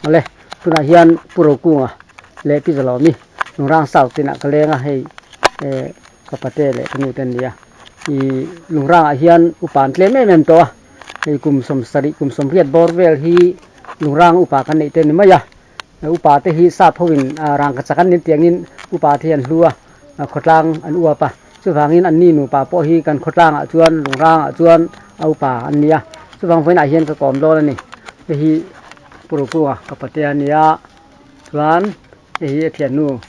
Awle, tunah hian Pu Rokunga leh Pi Zalawmi Lungrang South inah ka leng a, hei eh ka pate leh ka nute an ni a. Ih Lungrangah hian upa an tlem em em tawh a, hei kum sawmsarih kum sawmriat bawr vel hi Lungrang upa kan neih te a ni mai a. Upa te hi sap hoin rangka chak an nin tiangin upa te hi an hlu a, khawtlang an uap a. Chuvangin anni nupa pawh hi kan khawtlangah chuan Lungrangah chuan a upa an ni a, chuvang vawiinah hian ka kawm dawn a ni. Hei hi Pu Rokunga ka patea a ni a, chuan hei hi a thiannu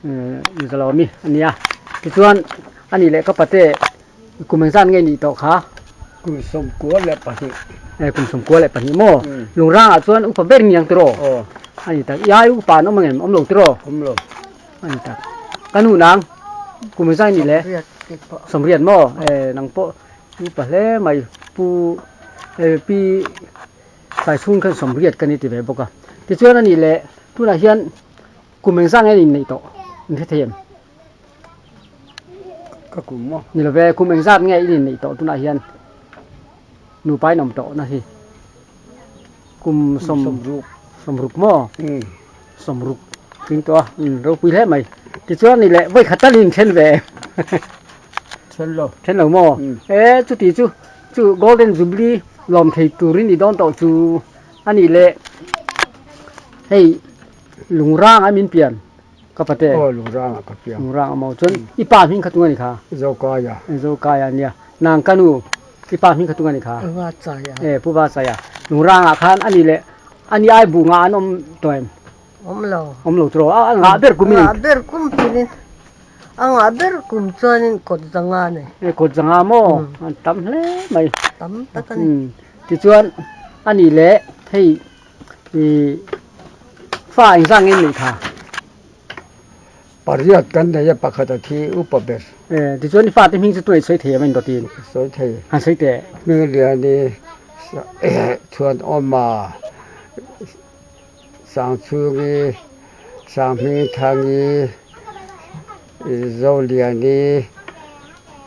Nuzalawmi a ni a. Tichuan a nih leh ka pate kum engzat nge nih tawh kha? Kum sawmkua leh pahnih. E kum sawmkua leh pahnih maw? Lungrangah chuan upa ber ni ang tiraw? Aw. A ni tak. I ai upa an awm angem? Awm lo tiraw? Awm lo. A ni tak. Ka nu nang kum zai ni le? Sawmriat maw? E nang pawh upa hle mai pu e pi tlai chhung khan sawmriat ka ni ti ve bawk a. Tichuan a nih leh tunah hian kum engzah nge in neih tawh in hre thei em? Ka kum maw? Ni lo ve, kum engzat nge in inneih tawh tunah hian nupa in awm tawh na hi? Kum sawm sawmruk maw? Sawmruk tling tawh a, in ropui hle mai. Tichuan ni leh vawi khat tal in then ve em? Then lo. Then lo maw? E chuti chu chu Golden Jubilee lawm thei turin i dawn tawh chu a nih leh hei Lungrang a min pian ka pate. Aw Lungrang ah ka piang. Lungrang a maw chuan i pa hming kha tung a ni kha? Zokaia. Zokaia nia. Nang ka nu i pa hming kha tung a ni kha? Pu Vachaia. E Pu Vachaia. Lungrang ah khan ani leh ani ai bu nga an awm tawh em? Awm lo. Awm lo tawh a ngah ber kum in. Ngah ber kum chuanin a ngah ber kum chuanin kawt zanga a ni. E kawt zanga maw? An tam hle mai. Tam tak a ni. Tichuan ani leh hei i fa engzah nge in neih kha? Pariat kan nei a, pakhat a thi upa ber. E, tichuan i fate hming chu tunah i sawi thei em a indawtin? Sawi thei. Han sawi teh. Hmingliani, Chhuanawma, Sangchhungi, Sanghmingthangi, Zoliani,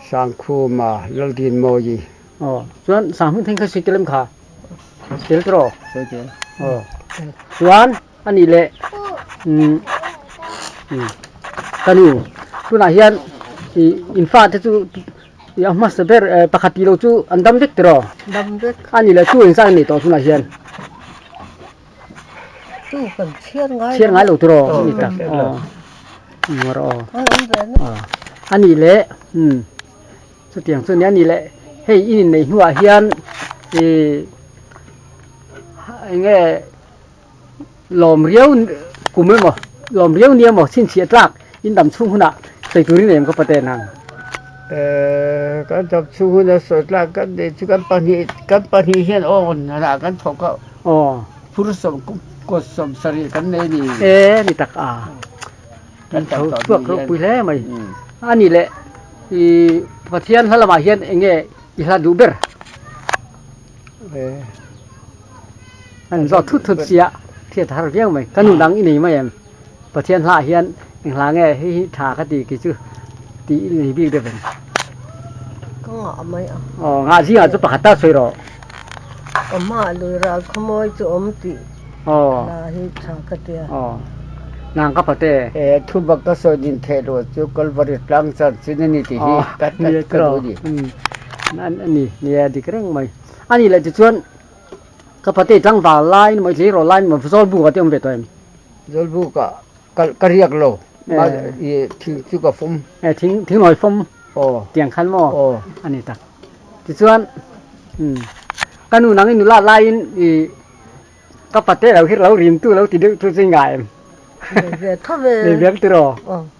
Sangkhuma, Laldinmawii. Aw, chuan Sanghmingthangi kha sawi tel em kha? Tel tawh rawh. Sawi tel. Aw, chuan a nih leh umm ka nu tunah hian ih in fate chu ih a hmasa ber eh pakhat tih loh chu an dam vek tiraw? Dam vek. A nih leh chu engzat a nih tawh tunah hian? Chu kan chhiar ngai lo. Chhiar ngai lo tiraw? A ni tak aw rawh aw. An awm ve na. Aw a nih leh umm chutiang chu a ni a nih leh hei in inneih hnuah hian ih eng nge Lawm riau kum emaw, lawm riau nia maw chhinchhiah tlak in dam chhung hunah sawi turin em ka paten ang? Eh, kan dam chhung huna sawi tlak kan nei chu kan pahnih, kan pahnih hian aw hnah kan thawk a. Aw. Phur sawm kawt sawm sarih kan nei ni. Eh, ni tak a. Kan tho chhuak ropui hle mai. A nih leh i Pathian hla lamah hian eng nge i hla duh ber? An zawt thut thut sia thiat har viau mai. Ka nu dang i nei mai em? Pathian hlah hian eng hla nge hei hi tha ka ti ki chu tih i nei bik deuh em? Ka ngah mai a. Aw ngah zingah chu pakhat ta sawi rawh. Ka hmaah lui ral khawmawi chu awm tih hla hi tha ka ti a. Aw nang ka pate. E thu bak ka sawi din theih loh chu Kalvari tlang chanchin a ni tih hi ka duh a ni. A ni, nia dik reng mai. A nih leh tichuan ka pate tlangval lai emaw i tleirawl lai emaw Zawlbuk ah te awm ve tawh em? Zawlbuk ah ka riak lo, i thing chu ka fawm. E thing thing nawi fawm tiang khan maw? A ni tak. Tichuan ka nu nang i nula laiin i ka pate lo hi lo rim tu lo ti deuh chu chu i ngai em? Nei ve tho ve. Nei ve ang tiraw?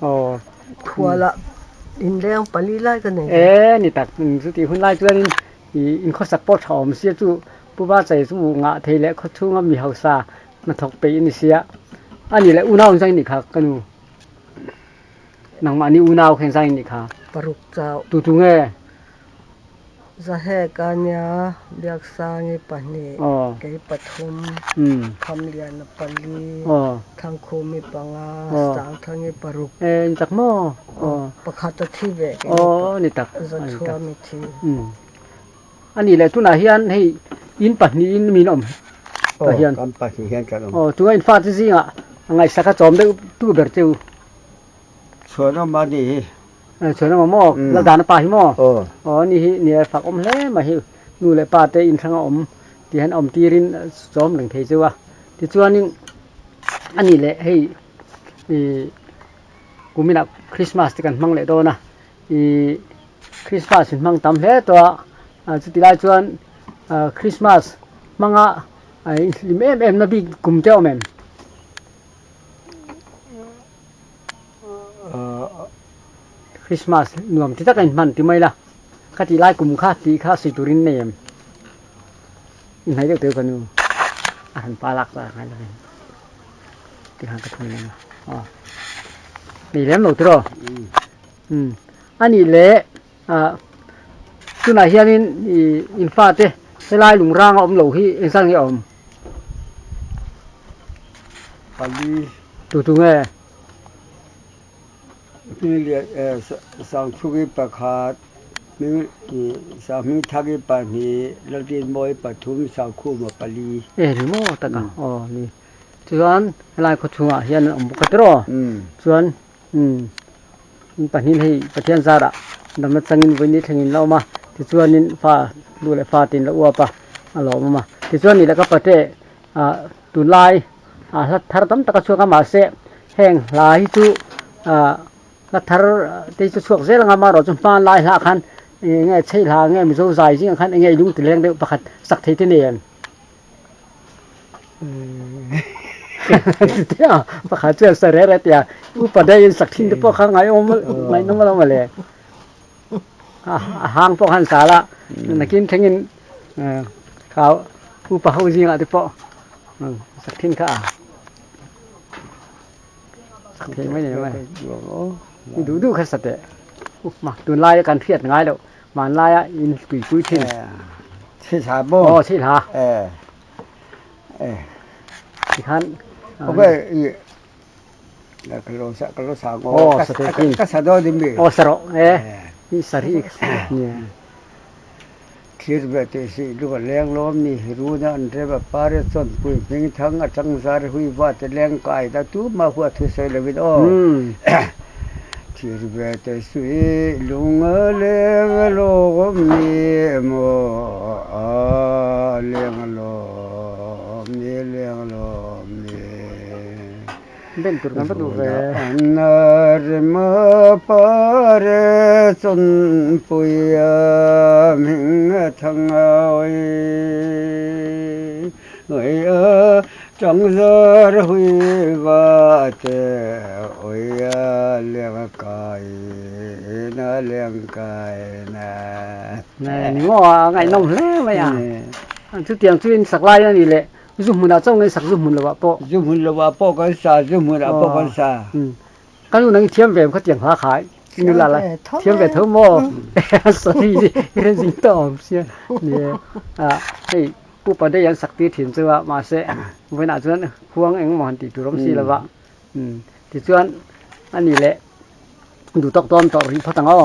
Aw. Khual ah inleng pali lai ka nei ve. E ni tak, chutih hun lai chuanin Ih in khawsak pawh tha awm sia chu Pu Va Chai chu ngah thei leh khaw chhunga mi hausa hnathawk peih a ni sia. A nih leh unau zai nih kha ka nu. Nangmah ni unau khen zai nih kha. Paruk chauh. Tu tu nge? Zahek a nia, Biaksangi pahnih, kei pathum, Khamliana pali, Thangkhumi panga, Sangthangi paruk. E ni tak maw? Pakhat a thi ve kei ni pawh. Ni tak. Zachhuami thi. A nih leh tunah hian hei in pahnihin min awm. Tah hian. Kan pahnih hian kan awm. Aw chunga in fate zingah a ngaihsak a chawm deuh tu ber cheu. Chhuanawm a nih hi. Chhuanawm a maw? Laldana pa hi maw? Aw. Aw ani hi nia fak awm hle mai hi nu leh pa te inhrang a awm tih hian awm tirin chawm reng thei cheu a. Tichuanin ani leh hei ih kuminah Christmas te kan hmang leh dawn a. Ih Christmas in hmang tam hle tawh a, chuti lai chuan Christmas hmanga inhlim em em na bik kum te a awm em? Christmas nuam ti taka inhman ti mai la, ka tih lai kum kha tih kha sawi turin nei em? Inhnaih deuh teuh ka nu a han pa lak ta ngai lovin tikhan ka thun lem a, aw nei lem lo tiraw? Umm a nih leh ah tunah hianin ih in fate helai lungrang a awm loh hi engzat nge a awm? Pali. Tu tu nge? Hming eh Sangchhuki pakhat, hming Sanghming Thaki pahnih, Laltinmawi pathum, Sangkhuma pali. Eh ni maw taka aw ni. Chuan helai khaw chhungah hian an awm bawk a tiraw? Chuan umm in pahnih hei Pathian zarah damna changin vawiin thlengin la awm a, tichuanin fa duh leh fa tiin la uap a, a lawm awm a. Tichuan ni leh ka pate ah tunlai ah hla thar tam tak a chhuak a mahse heng hla hi chu ah hla thar te hi chu chhuak zel ang a amaherawhchu hmanlai hlah khan eng nge chheih hla nge mizo zai zingah khan eng nge lung ti leng deuh pakhat sak thei te nei em? Chutia pakhat chuan sa reh reh tia upa deuhin sak thin te pawh kha ngaihawm ngaihnawm alawm mawle a hang pawh khan sal a nakin thlengin kha upa ho zingah te pawh sak thin kha a sak thei mai nei mai i duh duh kha sa teh tunlaia kan hriat ngai loh hmanlaia in tuipui thin Chhihla maw? Aw chhihla. Eh. Tikhan. Okay, i ka lo sa ka lo sa ngo. Aw sa te kin. Ka sa do din mi. Aw sa ro eh. I sa ri. Thlir ve te si lu ka leng lawm ni ru na an rem a pare chon pui hming thang a tang zar hui va te leng kai da tu ma hua thu sawi lovin aw. Thlir ve te sui lung a leng a lawm ni maw a leng a lawm ni leng a lawm ni. Ben tur kan va duh ve. An rem a pare chawnpui a hming a thang a oi oi a Changzar hui va te oi a leng kai na leng kai na. Nge ni maw a ngaihnawm hle mai a. Chutiang chu in sak lai a ni leh zu hmunah chauh nge sak zu hmun lovah pawh. Zu hmun lovah pawh kan sa, zu hmunah pawh kan sa. Ka nu nang i thiam ve em khatiang hla kha i nu la la thiam ve tho maw sorry i ren zing tawh awm sia ni a hei upa daih an sak tir thin chu a mahse vawiinah chuan khuang engemaw han tih tur awm si lova tichuan ani leh duh tawk dawn tawh rih phawt ang aw.